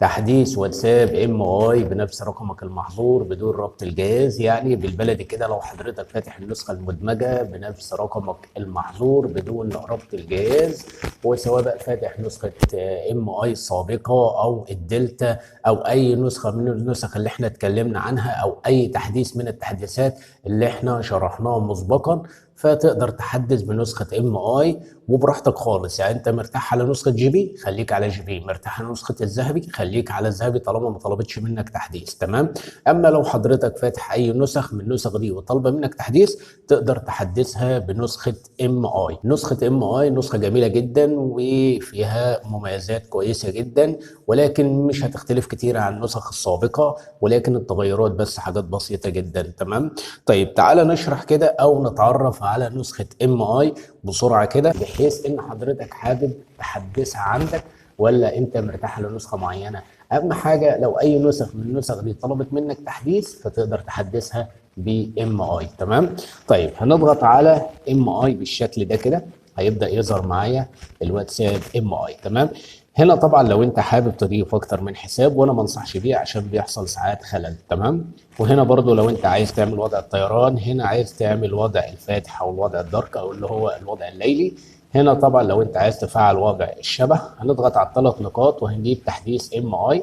تحديث واتساب MI بنفس رقمك المحظور بدون ربط الجهاز. يعني بالبلدي كده لو حضرتك فاتح النسخة المدمجة بنفس رقمك المحظور بدون ربط الجهاز، وسواء بقى فاتح نسخة MI السابقة او الدلتا او اي نسخة من النسخ اللي احنا اتكلمنا عنها او اي تحديث من التحديثات اللي احنا شرحناها مسبقا، فتقدر تحدث بنسخة MI وبراحتك خالص. يعني انت مرتاح على نسخة GB خليك على GB، مرتاح على نسخة الذهبي خليك على الذهبي طالما ما طلبتش منك تحديث، تمام؟ اما لو حضرتك فاتح اي نسخ من النسخ دي وطالبة منك تحديث تقدر تحدثها بنسخة MI. نسخة MI نسخة جميلة جدا وفيها مميزات كويسة جدا، ولكن مش هتختلف كتير عن النسخ السابقة، ولكن التغيرات بس حاجات بسيطة جدا، تمام؟ طيب تعالى نشرح كده او نتعرف على نسخة MI بسرعة كده، بحيث ان حضرتك حابب تحدثها عندك ولا انت مرتاح لنسخة معينة. اهم حاجة لو اي نسخ من النسخ دي طلبت منك تحديث فتقدر تحدثها ب MI، تمام؟ طيب هنضغط على MI بالشكل ده كده، هيبدأ يظهر معايا الواتساب MI، تمام؟ هنا طبعا لو انت حابب تضيف اكتر من حساب، وانا ما انصحش بيه عشان بيحصل ساعات خلل، تمام؟ وهنا برضو لو انت عايز تعمل وضع الطيران، هنا عايز تعمل وضع الفاتح او الوضع ال dark او اللي هو الوضع الليلي. هنا طبعا لو انت عايز تفعل وضع الشبح هنضغط على الثلاث نقاط وهنجيب تحديث MI،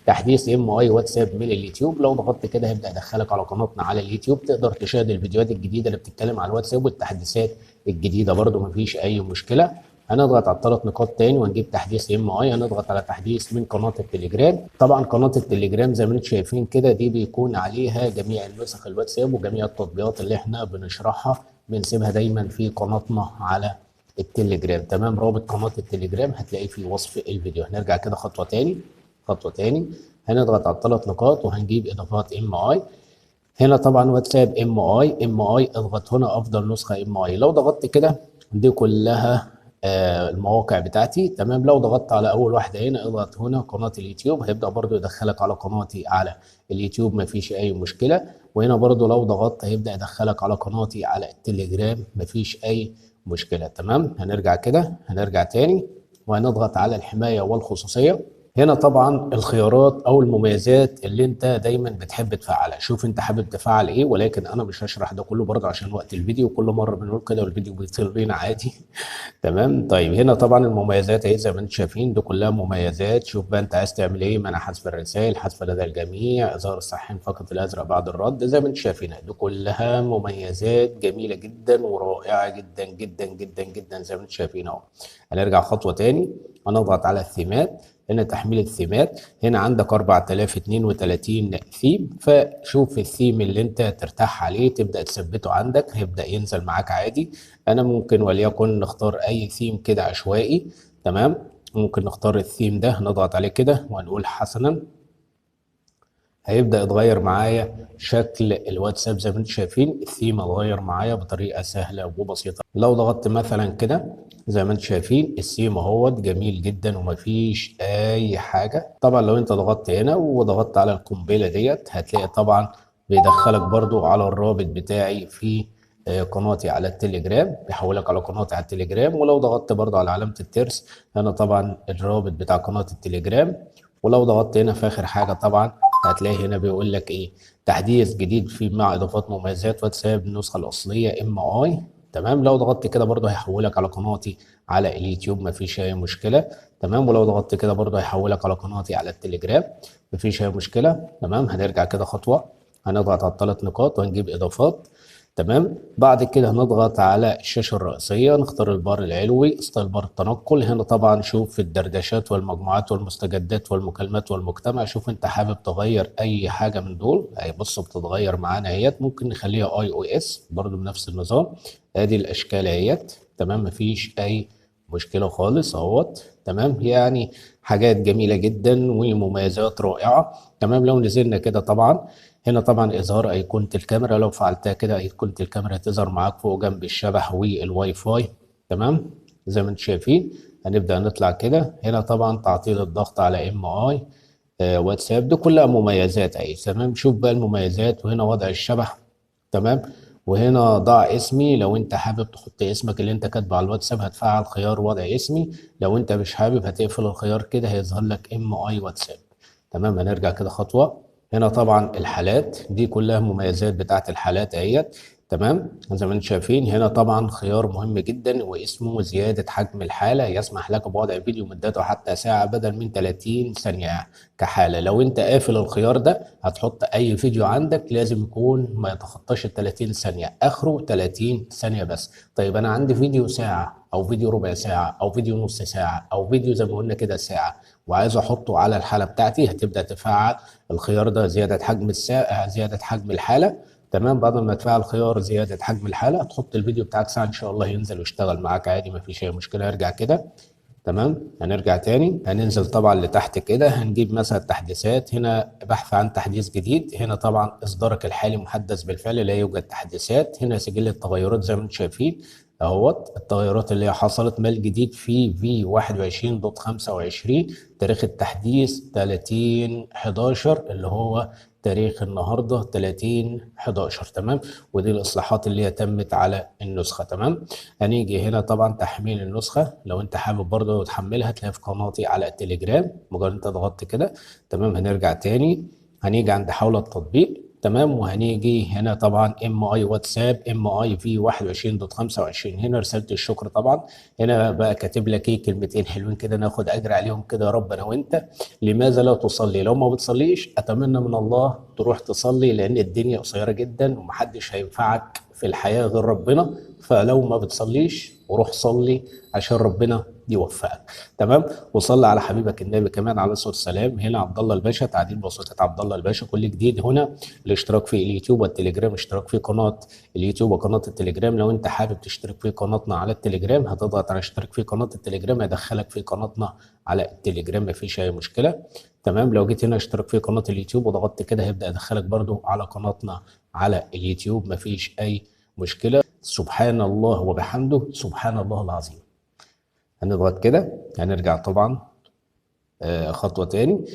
تحديث MI واتساب من اليوتيوب. لو ضغطت كده هيبدا يدخلك على قناتنا على اليوتيوب، تقدر تشاهد الفيديوهات الجديدة اللي بتتكلم على الواتساب والتحديثات الجديدة برضو مفيش اي مشكلة. هنضغط على الثلاث نقاط تاني ونجيب تحديث MI، هنضغط على تحديث من قناة التليجرام. طبعا قناة التليجرام زي ما انتم شايفين كده دي بيكون عليها جميع النسخ الواتساب وجميع التطبيقات اللي احنا بنشرحها، بنسيبها دايما في قناتنا على التليجرام، تمام؟ رابط قناة التليجرام هتلاقيه في وصف الفيديو. هنرجع كده خطوة تاني، خطوة تاني، هنضغط على الثلاث نقاط وهنجيب اضافات MI. هنا طبعا واتساب MI، MI اضغط هنا افضل نسخة MI. لو ضغطت كده دي كلها المواقع بتاعتي، تمام؟ لو ضغطت على اول واحدة هنا اضغط هنا قناة اليوتيوب، هيبدأ برضو يدخلك على قناتي على اليوتيوب مفيش اي مشكلة. وهنا برضو لو ضغطت هيبدأ يدخلك على قناتي على التليجرام مفيش اي مشكلة، تمام؟ هنرجع كده، هنرجع تاني وهنضغط على الحماية والخصوصية. هنا طبعا الخيارات او المميزات اللي انت دايما بتحب تفعلها، شوف انت حابب تفعل ايه، ولكن انا مش هشرح ده كله برضه عشان وقت الفيديو، كل مرة بنقول كده والفيديو بيطير بينا عادي، تمام؟ طيب هنا طبعا المميزات اهي زي ما انتم شايفين، دي كلها مميزات. شوف بقى انت عايز تعمل ايه، منع حذف الرسائل، حذف لدى الجميع، اظهار الصحين فقط الازرق بعد الرد، زي ما انتم شايفين دي كلها مميزات جميلة جدا ورائعة جدا جدا جدا جدا زي ما انتم شايفين اهو. هنرجع خطوة تاني، هنضغط على الثيمات، هنا تحميل الثيمات، هنا عندك 4032 ثيم، فشوف الثيم اللي انت ترتاح عليه تبدأ تثبته عندك، هيبدأ ينزل معاك عادي. انا ممكن وليكن نختار اي ثيم كده عشوائي، تمام؟ ممكن نختار الثيم ده، نضغط عليه كده وهنقول حسنا، هيبدأ يتغير معايا شكل الواتساب زي ما انتم شايفين، الثيم اتغير معايا بطريقة سهلة وبسيطة. لو ضغطت مثلا كده زي ما انتم شايفين الثيم اهوت جميل جدا ومفيش اي حاجة. طبعا لو انت ضغطت هنا وضغطت على القنبلة ديت هتلاقي طبعا بيدخلك برضو على الرابط بتاعي في قناتي على التليجرام، بيحولك على قناتي على التليجرام. ولو ضغطت برضو على علامة الترس هنا طبعا الرابط بتاع قناة التليجرام. ولو ضغطت هنا في آخر حاجة طبعا هتلاقي هنا بيقول لك ايه، تحديث جديد في مع اضافات مميزات واتساب النسخة الأصلية MI، تمام؟ لو ضغطت كده برضو هيحولك على قناتي على اليوتيوب مفيش اي مشكلة، تمام؟ ولو ضغطت كده برضو هيحولك على قناتي على التليجرام مفيش اي مشكلة، تمام؟ هنرجع كده خطوة، هنضغط على الثلاث نقاط وهنجيب اضافات، تمام؟ بعد كده هنضغط على الشاشة الرئيسية، نختار البار العلوي، style bar التنقل. هنا طبعا شوف في الدردشات والمجموعات والمستجدات والمكالمات والمجتمع، شوف انت حابب تغير اي حاجة من دول، اهي بص بتتغير معانا اهيت، ممكن نخليها iOS برضو بنفس النظام، ادي الاشكال اهيت، تمام؟ مفيش اي مشكلة خالص اهوت، تمام؟ يعني حاجات جميلة جدا ومميزات رائعة، تمام؟ لو نزلنا كده طبعا هنا طبعا اظهار ايقونة الكاميرا، لو فعلتها كده ايقونة الكاميرا هتظهر معاك فوق جنب الشبح والواي فاي، تمام؟ زي ما انتم شايفين. هنبدأ نطلع كده، هنا طبعا تعطيل الضغط على MI، واتساب، دي كلها مميزات اهي، تمام؟ شوف بقى المميزات. وهنا وضع الشبح، تمام؟ وهنا ضع اسمي، لو انت حابب تحط اسمك اللي انت كاتبه على الواتساب هتفعل خيار وضع اسمي، لو انت مش حابب هتقفل الخيار كده هيظهر لك MI واتساب. تمام، هنرجع كده خطوة. هنا طبعا الحالات دي كلها مميزات بتاعت الحالات اهيت. تمام، زي ما انتم شايفين هنا طبعا خيار مهم جدا واسمه زيادة حجم الحالة، يسمح لك بوضع فيديو مدته حتى ساعة بدل من 30 ثانية كحالة. لو انت قافل الخيار ده هتحط اي فيديو عندك لازم يكون ما يتخطاش ال 30 ثانية، اخره 30 ثانية بس. طيب انا عندي فيديو ساعة او فيديو ربع ساعة او فيديو نص ساعة او فيديو زي ما قلنا كده ساعة وعايز احطه على الحالة بتاعتي، هتبدأ تفعل الخيار ده زيادة حجم الساعة، زيادة حجم الحالة. تمام، بعد ما تفعل خيار زيادة حجم الحالة تحط الفيديو بتاعك ساعة إن شاء الله ينزل ويشتغل معاك عادي، مفيش أي مشكلة. ارجع كده. تمام، هنرجع تاني، هننزل طبعا لتحت كده، هنجيب مثلا التحديثات. هنا بحث عن تحديث جديد، هنا طبعا إصدارك الحالي محدث بالفعل لا يوجد تحديثات. هنا سجل التغيرات زي ما انتم شايفين اهوت، التغيرات اللي هي حصلت، ما الجديد في V 21.25، تاريخ التحديث 30/11 اللي هو تاريخ النهارده 30/11. تمام، ودي الاصلاحات اللي هي تمت على النسخة. تمام، هنيجي هنا طبعا تحميل النسخة، لو انت حابب برضه تحملها تلاقيها في قناتي على التليجرام، مجرد انت ضغطت كده. تمام، هنرجع تاني، هنيجي عند حول التطبيق. تمام، وهنيجي هنا طبعا MI واتساب MI V 21.25، هنا رسالة الشكر. طبعا هنا بقى كاتب لك ايه، كلمتين حلوين كده ناخد اجر عليهم كده يا رب انا وانت. لماذا لا تصلي؟ لو ما بتصليش اتمنى من الله تروح تصلي، لان الدنيا قصيرة جدا ومحدش هينفعك في الحياة غير ربنا، فلو ما بتصليش وروح صلي عشان ربنا يوفقك. تمام، وصلي على حبيبك النبي كمان عليه الصلاة والسلام. هنا عبد الله الباشا، تعديل بواسطة عبد الله الباشا، كل جديد هنا الاشتراك في اليوتيوب والتليجرام، اشتراك في قناة اليوتيوب وقناة التليجرام. لو انت حابب تشترك في قناتنا على التليجرام هتضغط على اشتراك في قناة التليجرام، هيدخلك في قناتنا على التليجرام، مفيش اي مشكلة. تمام، لو جيت هنا اشتراك في قناة اليوتيوب وضغطت كده هيبدا يدخلك برده على قناتنا على اليوتيوب، مفيش اي مشكلة. سبحان الله وبحمده، سبحان الله العظيم. هنضغط كده، هنرجع طبعا خطوة تاني.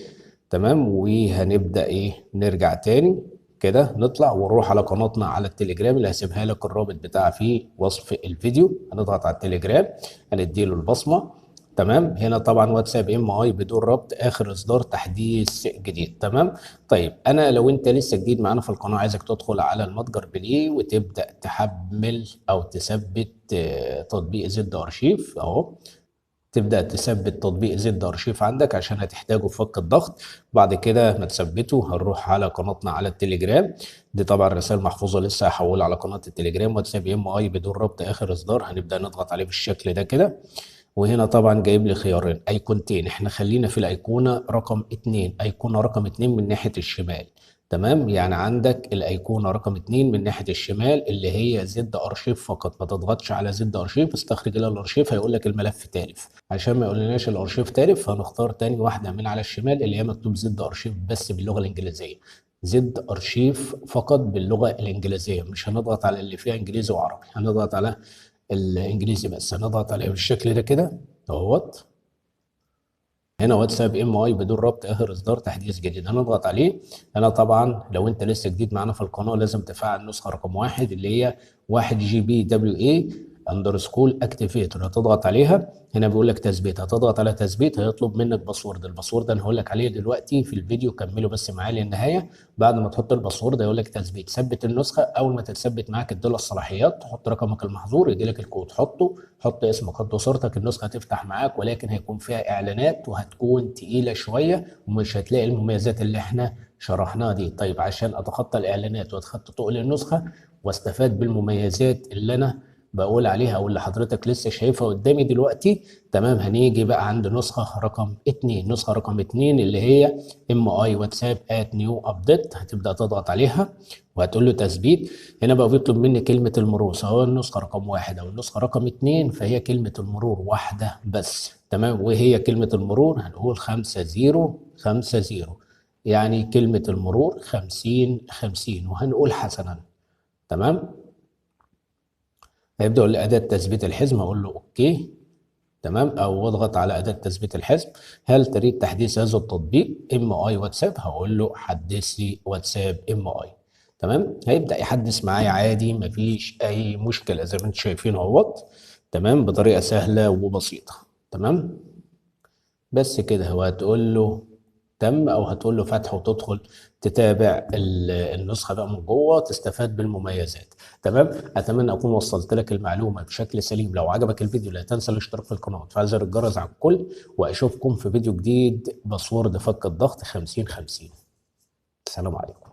تمام، وهنبدأ ايه، نرجع تاني كده، نطلع ونروح على قناتنا على التليجرام اللي هسيبها لك الرابط بتاعها في وصف الفيديو. هنضغط على التليجرام، هنديله البصمة. تمام، هنا طبعا واتساب MI بدون ربط، اخر اصدار تحديث جديد. تمام، طيب انا لو انت لسه جديد معانا في القناة عايزك تدخل على المتجر بلاي وتبدا تحمل او تثبت تطبيق زد ارشيف اهو. تبدا تثبت تطبيق زد ارشيف عندك عشان هتحتاجه في فك الضغط. بعد كده ما تثبته هنروح على قناتنا على التليجرام، دي طبعا رسائل محفوظة لسه هحولها على قناة التليجرام. واتساب MI بدون ربط اخر اصدار، هنبدا نضغط عليه بالشكل ده كده. وهنا طبعا جايب لي خيارين، ايقونتين، احنا خلينا في الايقونه رقم 2، ايقونة رقم 2 من ناحية الشمال. تمام، يعني عندك الايقونه رقم 2 من ناحية الشمال اللي هي زد ارشيف فقط، ما تضغطش على زد ارشيف، استخرج الى الارشيف هيقول لك الملف تالف. عشان ما يقولناش الارشيف تالف هنختار تاني واحدة من على الشمال اللي هي مكتوب زد ارشيف بس باللغة الانجليزية، زد ارشيف فقط باللغة الانجليزية، مش هنضغط على اللي فيها انجليزي وعربي، هنضغط على الانجليزي بس. هنضغط عليه بالشكل ده كده اهوت. هنا واتساب MI بدون ربط اخر اصدار تحديث جديد، هنضغط عليه. هنا طبعا لو انت لسه جديد معانا في القناة لازم تفعل النسخة رقم 1 اللي هي 1 GB WA underscore activator، هتضغط عليها. هنا بيقول لك تثبيت، هتضغط على تثبيت، هيطلب منك password. ال password انا هقول لك عليه دلوقتي في الفيديو، كمله بس معايا للنهاية. بعد ما تحط ال password هيقول لك تثبيت، ثبت النسخة. اول ما تتثبت معاك اديله الصلاحيات، تحط رقمك المحظور، يجي لك الكود، حطه، حط اسمك، حط صورتك، النسخة هتفتح معاك، ولكن هيكون فيها اعلانات وهتكون تقيلة شوية ومش هتلاقي المميزات اللي احنا شرحناها دي. طيب عشان اتخطى الاعلانات واتخطى تقل النسخة واستفاد بالمميزات اللي انا بقول عليها او اللي حضرتك لسه شايفها قدامي دلوقتي، تمام، هنيجي بقى عند نسخه رقم 2، نسخه رقم 2 اللي هي MI واتساب at new update، هتبدا تضغط عليها وهتقول له تثبيت. هنا بقى بيطلب مني كلمة المرور، سواء النسخة رقم 1 او النسخة رقم 2 فهي كلمة المرور واحدة بس، تمام، وهي كلمة المرور هنقول 5050، يعني كلمة المرور 5050، وهنقول حسنا، تمام. هيبدأ يقول لي أداة تثبيت الحزم، هقول له okay، تمام، أو اضغط على أداة تثبيت الحزم. هل تريد تحديث هذا التطبيق MI واتساب؟ هقول له حدث لي واتساب MI، تمام. هيبدأ يحدث معايا عادي، مفيش أي مشكلة زي ما انتم شايفين اهوت، تمام، بطريقة سهلة وبسيطة، تمام. بس كده هو هتقول له تم، او هتقول له فتح وتدخل تتابع النسخة بقى من جوه، تستفاد بالمميزات. تمام، اتمنى اكون وصلت لك المعلومة بشكل سليم. لو عجبك الفيديو لا تنسى الاشتراك في القناة وتفعيل زر الجرس على الكل، واشوفكم في فيديو جديد. password فك الضغط 50 50. السلام عليكم.